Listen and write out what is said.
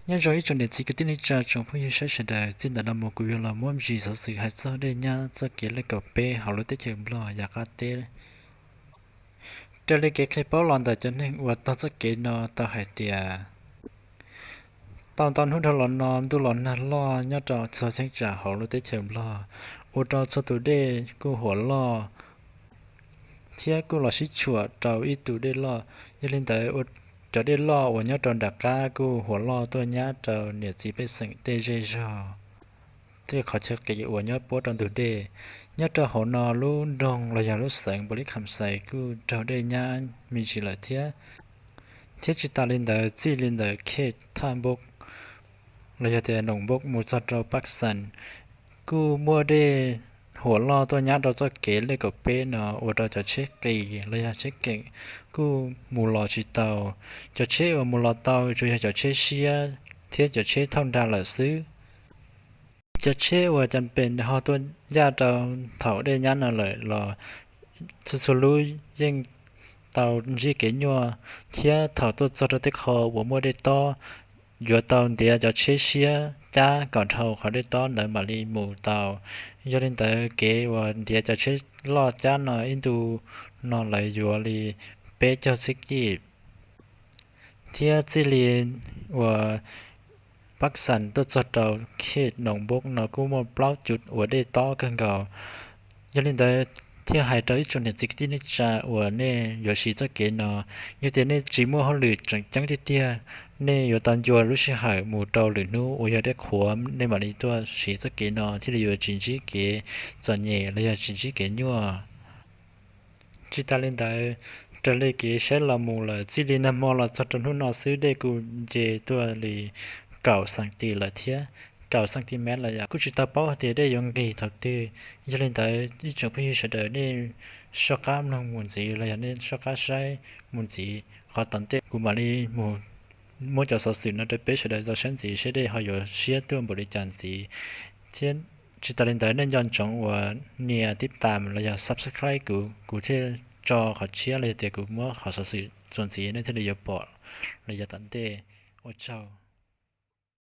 Nyob zoo ib tsoom niam txiv kwv tij neej tsa tsoom phooj ywg saib sawv daws, txij ntawm no mus kuv yuav los muab ntsis xov xwm hais txog dej nyab txoj kev lej kaum peb hauv lub teb chaws Nplog yav qab teb. Raws li kev qhia paub los ntawm cov neeg uas taug txoj kev no tau hais tias, tau ntau hnub dhau los no ntuj los nag loj nyob rau txhua cheeb tsam hauv lub teb chaws Nplog, ua rau txhua tus dej kuj huam loj thiab kuj los sib tshuam rau ib tug dej loj. Yog li ntawd, cov dej loj uas nyob rau nram qab kuj huam loj tuaj nyab rau niam txiv pej xeem tej zej zog, tej qhov chaw qis uas nyob puab rau ntug dej. Nyob rau hauv no lub nroog los yog lub xeev Npaus Lis Kham Xais kuj raug dej nyab me ntsis lawm thiab. Thiab tsis tas li ntawd, txij li ntawm Khej Thaj Npauj los yog tias Noom Npauj mus txog rau Paj Xas, kuj muaj dej huam loj tuaj nyab rau txoj kev lej kaum peb no ua rau cov tsheb qis los yog tsheb keem kuj mus los tsis tau. Cov tsheb uas mus los tau tsuas yog cov tsheb siab thiab cov tsheb thauj nra lawm xwb. Cov tsheb uas cas pes ho tuaj ncaj rau thaum dej nyab no lawm los txhua txhua lub yeej tau ntsib kev nyuaj, thiab thaum tuaj txog rau tej qho uas muaj dej tob, yuav tau ntiav cov tsheb siab cab kom dhau qhov dej tob ntawd mam li mus tau. Yog li ntawd, kev uas ntiav cov tsheb loj cab no ib ntu no lawv yuav li peb caug txhiab kij. Thiab txij li uas Paj Xas tuaj txog rau Khej Noom Npauj no kuj muaj plaub cum uas dej tob kawg nkaus. Yog li ntawd, thiaj hais rau ib tsoom niam txiv kwv tij neej tsa uas nej yuav siv txoj kev no, yog tias nej tsis muaj hauj lwm tseem ceeb tiag tiag, nej yuav tau ncua lub sij hawm mus rau lwm hnub uas yog dej qhuav nej mam li tuaj siv txoj kev no thiaj li yuav tsis ntsib kev txom nyem los yog tsis ntsib kev nyuaj. Tsis tas li ntawd, raws li kev saib los mus lawm txij li nag hmo los txog rau hnub no xwb dej kuj nce tuaj li kaum xees tis lawm thiab. Kaum xees tis mev lawm yom, kuj tsis tau paub hais tias dej yuav nqig thaum twg. Yog li ntawd, ib tsoom phooj ywg sawv daws nej soj qab mloog mus ntxiv los yog nej soj qab saib mus ntxiv, qhov tom ntej kuv mam li mus muab cov xov xwm no rau peb sawv daws tau saib ntxiv seb dej ho yuav siab tuaj npaum li cas ntxiv. Thiab tsis tas li ntawd, nej nco ntsoov uas nias tib tas los yog subscribe kuv, kuv thiaj tso qhov tshiab los yog tias kuv muab qhov xov xwm txuas ntxiv nej thiaj li yuav pom los yog tom ntej. Ua tsaug.